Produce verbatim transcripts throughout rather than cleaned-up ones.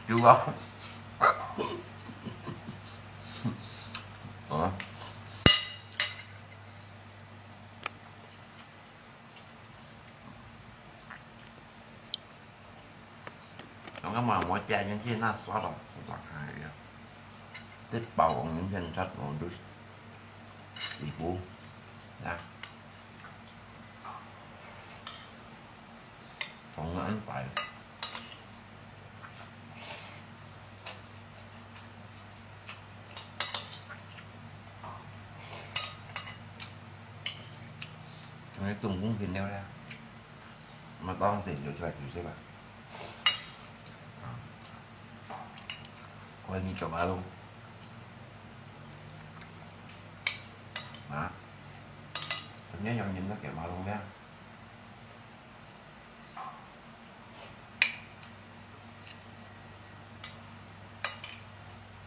有啊。啊。我感觉我家人去那刷了，我打开呀，这包红人片才我都几乎啊。 同安排。同你doen公平了啦，嘛當時就出來休息吧。可以做馬路。啊？今天有人在给馬路咩？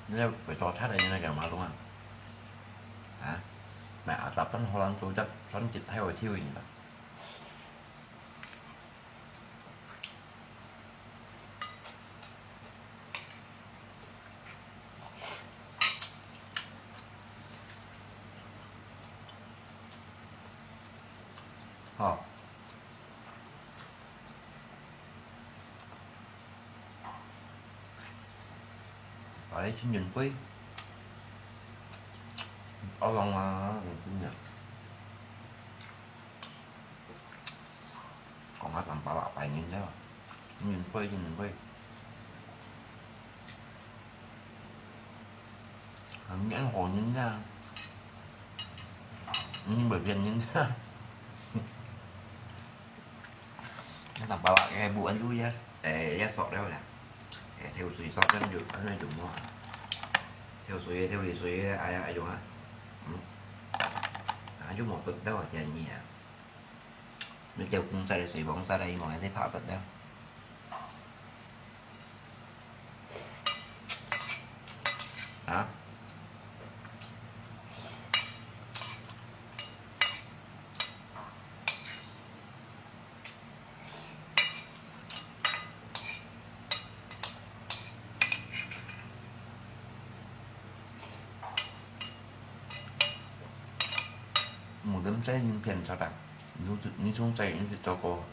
你為做出來，你來講馬路啊？啊？買阿達班荷蘭做隻專輯，太會跳舞了。好。 哎，真珍貴。好long啊，真正。講下三百六百年了，真珍貴，真珍貴。 很難好人啊，你袂騙人啊。那三百六个布安住也，誒，也熟了啦。誒，跳水熟，安就，安就無啊。跳水个，跳水个，哎呀，哎喲啊。嗯。啊，就無得到啊，便宜啊。 你叫公仔、水王仔啦，佢望下先拍實了。啊？無人在影片出來，你從，你從在影片做過，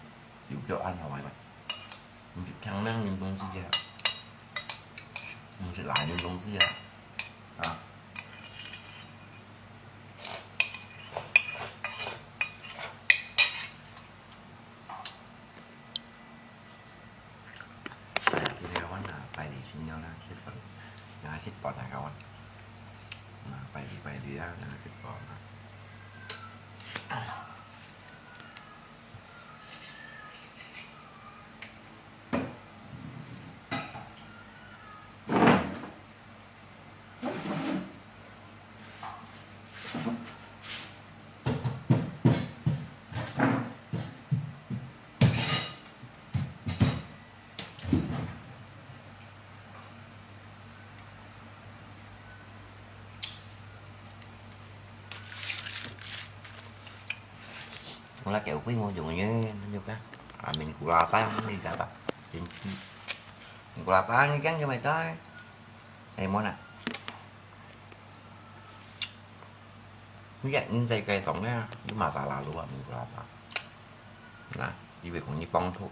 有叫安好个嘛？你去聽人用東西啊，你去拉人東西啊，啊？ 哎呀，今日我拿拜二先了啦，食飯，拿食飯來个我，拿拜二拜二啊，拿食飯啊。我那个有规模用个，那就干。啊，minggu lapan你知道吧？星期，minggu lapan你讲就没得。哎，莫啦。你也，你在街上呢，你马上拉路啊，minggu lapan。那，因为讲你帮助。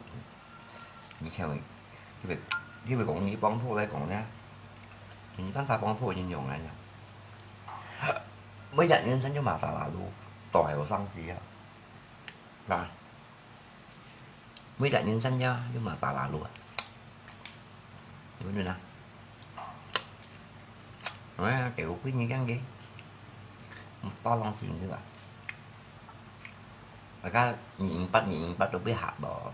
你看，你会，你会讲你帮助来讲呢？你刚才帮助已经用了呢。每日人生就马上拉路，都还有上司啊，是吧？每日人生呀，就马上拉路啊，对不对呢？哎，给我闺女讲的，我包上司对吧？大家你明白，你明白都不好咯。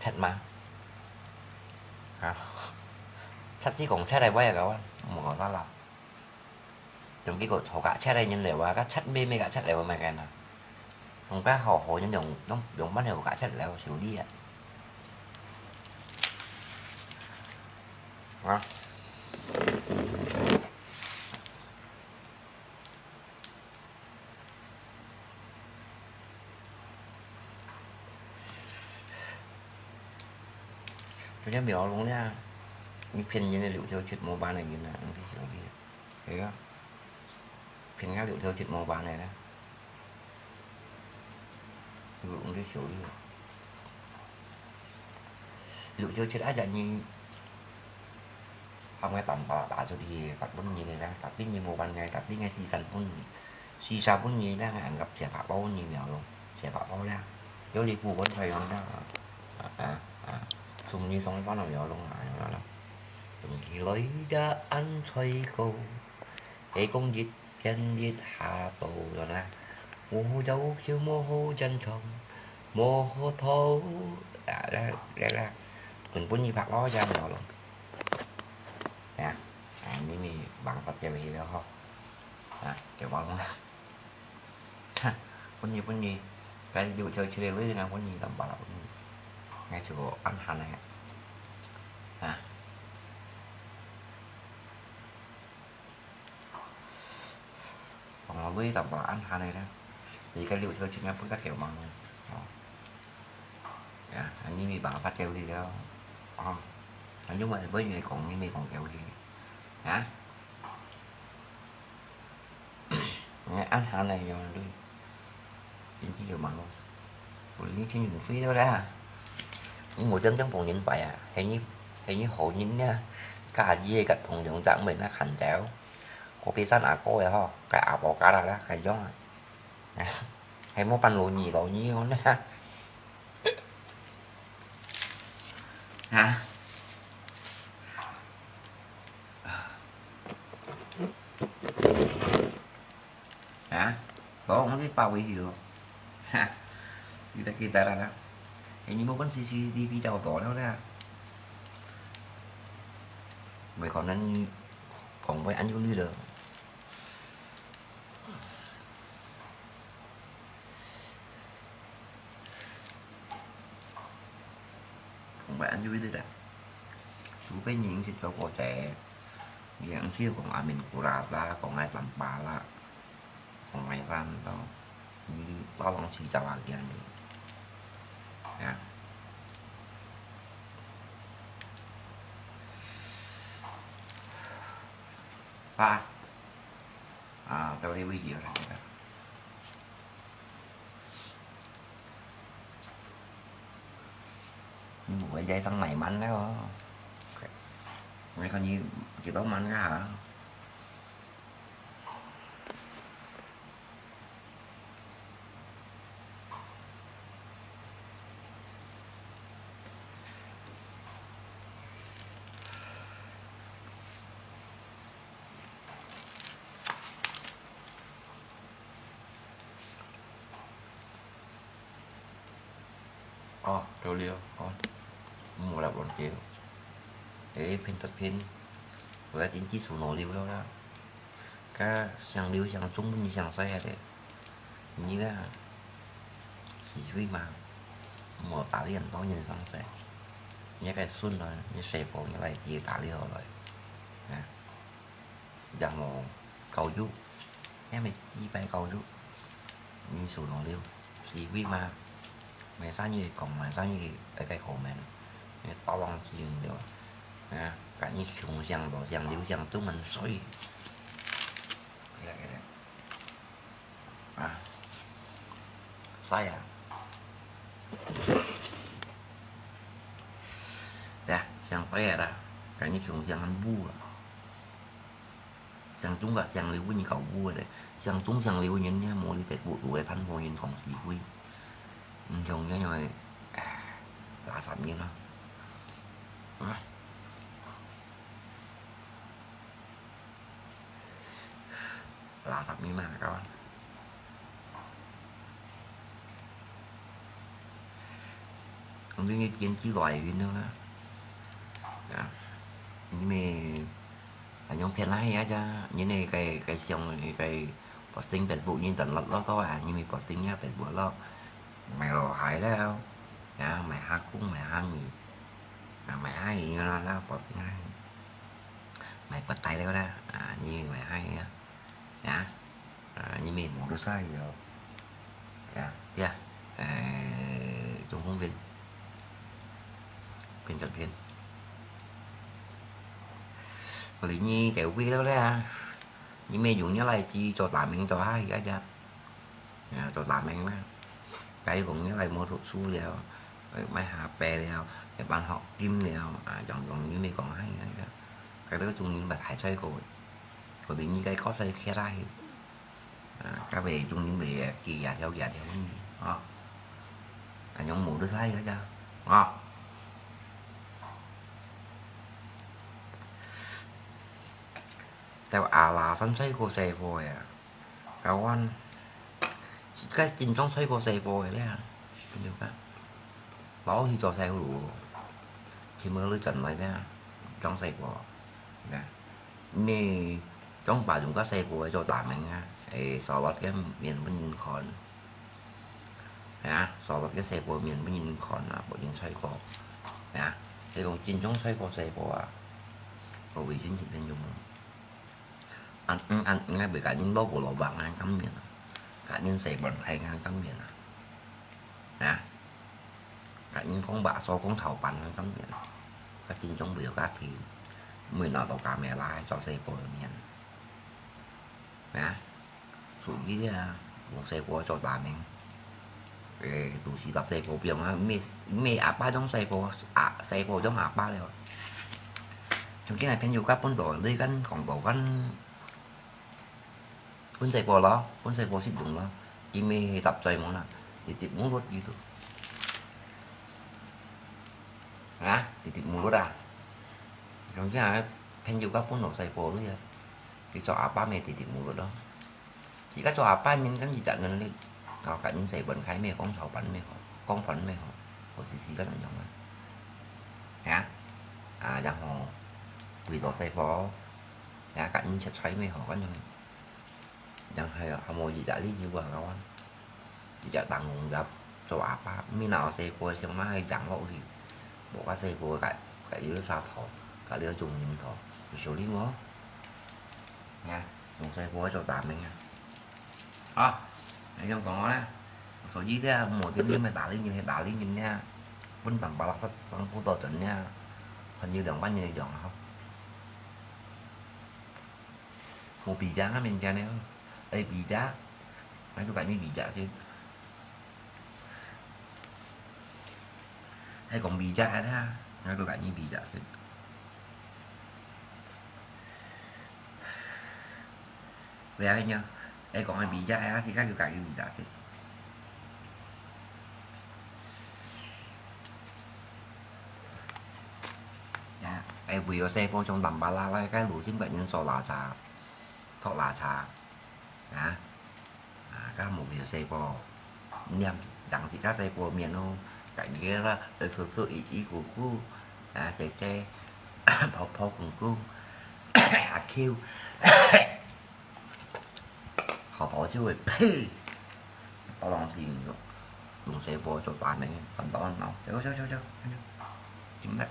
Chết mà. Hả? Chết chứ còn chết đây bây giờ các bạn. Một con đó là. Trong cái cột thổ cả chết đây nhân liệu à, các chết mê mê cả chết liệu mà cái nào. Không có hổ hổ nhân dùng, dùng, dùng bắt hiểu cả chết liệu xíu đi ạ. Hả? Tôi nhớ mèo lông nha. Những phiền như này, liu thiêu chết mô ban này, như là ăn cái gì đi. Thế á. Phiền ngã liu thiêu chết mô ban này đó. Liu thiêu chết á, giờ như. Không ai tầm bà ta cho đi, bắt bốn như này đó. Tapi như mô ban này, tapi ngay si sẵn bốn như. Sisa pun nyi dah, ngan anggap siapa pau nyi mèo lông, siapa pau dah. Yo li pu pun phải yong dah. À, à, à. Sung nyi song pau nang mèo lông à, yong dah. Sung khi lôi dah ăn choi cô. Ê công dịch chân dịch hà tô yong dah. Mô hô dâu khiu mô hô chân chong. Mô hô thô. À, dah, dah, dah. Pun pun nyi bạc lo chân mèo lông. Nè, à, nyi mi bang sat chèo hi dah ho. À, chèo bang. Pun nyi, pun nyi. Cái vụ theo chia lưới nè, pun nyi tầm bạ là pun nhi. Ngay chiều ăn hẳn này. À. Còn là lưới tầm bạ ăn hẳn này đó. Thì cái vụ theo chia nè, pun các kiểu bằng này. Đó. Dạ, anh nyi mi bang sat chèo hi dah. Ờ. Anh nyi mi với nyi còn nyi mi còn kiểu hi. Hả? Nghe ăn hả này rồi đi. Chính chỉ kiểu bằng luôn. Ủa, lý thiên dùng phi đâu ra. Cũng một trăm trăm phòng nhân phải à. Hình như, hình như hộ nhân nha. Cả gì cả phòng dưỡng dưỡng mình nó khăn chéo. Có bị sẵn à cô vậy ho. Cái áo bỏ cá ra đó, cái giống à. Hay mua pan lô nhị, lô nhị ngon nha. Hả? Hả? Có không thấy bao cái gì đâu. Ha. Kita, kita ra đó. Hình như mua con xì xì ti vi chào tỏ đâu ra. Mấy con ăn, còn với ăn vô ly rồi. Không phải ăn vui thế à? Chú bé nhìn thì cháu có trẻ. Vì ăn thiêu còn ai mình của là ta, còn ai làm bà là. Còn ai ra mình đâu. Như bao lòng chỉ chào hàng tiền đi. Nha. Ba. À, tao đi với gì rồi. Nhưng mà cái dây săn mày mắn đó. Mày còn gì, chỉ tao mắn ra hả? Ơ, trâu liêu, ơ. Mua là bọn kia. Ê, phiên thật phiên. Với tín chỉ số nó liêu đâu đó. Cái sang liêu sang chung với sang sai hả đấy. Như là. Chỉ vì mà. Mua tá liền bao nhiêu sang sai. Như cái xuân rồi, như sai bao nhiêu lại chỉ tá liêu rồi. Nè. Yang mô kâu yu. Em mày chi pai kâu yu. Như số nó liêu. Xì vi mà. Mày sao như còn mày sao như cái cái khổ mày. Như tao lòng chi liêu. À, cả như chúng giang đó giang liêu giang tung mình soi. Cái này, cái này. À. Sai à? Nè, xiang sai à? Cái như chúng xiang ăn bu à. Xiang chung cả xiang liu với như cậu bu đấy. Xiang chung xiang liu như nha, mua đi Facebook của cái phản hồi nhìn còn gì vui. Không nhớ nhoi. Là sắm như nó. À. Là sắm như mà các bạn. 因為天氣來雲了啦。啊，因為恁樣騙來呀，這，因為該，該像該posting Facebook，人等落，落到啊，因為posting呀Facebook落，買落鞋了，啊，買下褲，買下衣，啊，買下衣啦，啦，posting啊，買不帶了啦，啊，因為買下衣啊。 呀，啊，因為無得晒了。呀，呀，呃，中風片，片成片。我哩你个位了咧啊，因為用你來去做大名做下去个呀。 啊，做大名啦。假如講你來無讀書了，呃，買下白了，來辦學金了，啊，樣樣你咪講，哎呀，該个中人咪大衰過，或者你該國衰起來，啊，該位中人咪幾廿條、幾廿條，哦，啊，樣無得晒个呀，哦。到阿拉山衰過細貨呀。 教官，自家真正衰過細貨个咧，明白？老去做細路，全部都轉來咧，裝細貨，呢，你裝把用个細貨做大名啊，誒，所落个面分人看，啊，所落个細貨面分人看啊，無人衰過，啊，這種真正衰過細貨啊，我微信這邊有無？ 恁，嗯，恁，應該會甲人老古老板恁甘面啊，甲人洗碗筷恁甘面啊，啊，甲人講話所講頭板恁甘面啊，甲真正會有家庭，每拿到家咩啦，做細个面，啊，所以啊，用細个做大名。 誒，都市搭細个變啊，咩，咩阿爸種細个，啊，細个種阿爸了。從今日朋友甲分到，你敢講到敢分細个咯，分細个識用咯，因為搭嘴無啦，直直無落去都。啊，直直無落啊。從今日朋友甲分到細个了呀，佢做阿爸咩直直無落咯。 自家做阿爸面，敢一隻能力，哦，甲人洗碗筷咩，講頭板咩好，講飯咩好，好時時个恁樣啊。啊，啊，然後為到細个，啊，甲人切菜咩好，恁樣，然後還無一隻理由啊，个話，一隻當工業做阿爸，面那細个想嘛去養落去，無甲細个甲，甲你沙頭，甲你中人頭，有道理無？啊，用細个做大名啊。 啊，恁樣講咧，所以咧，無定定个打理人，係打理人咧，分當巴拉塞上不到陣咧，還有兩萬人个樣啊。無比價啊，面前咧，哎，比價，那就甲你比價先。 係講比價啊，𠊎都甲你比價先。會啊，你啊，係講个比價啊，自家就甲你比價先。啊，係為个細个像淡薄啦，來，該路線个人手拉茶，托拉茶，啊。 啊，甲目標細个，念，當時甲細个面咯，甲你个啦，叔叔、姨姨、姑姑，啊，姐姐，婆婆、公公，阿舅，好多就會呸，到當時用細个做大名，很多很多，走走走走，走走，真的。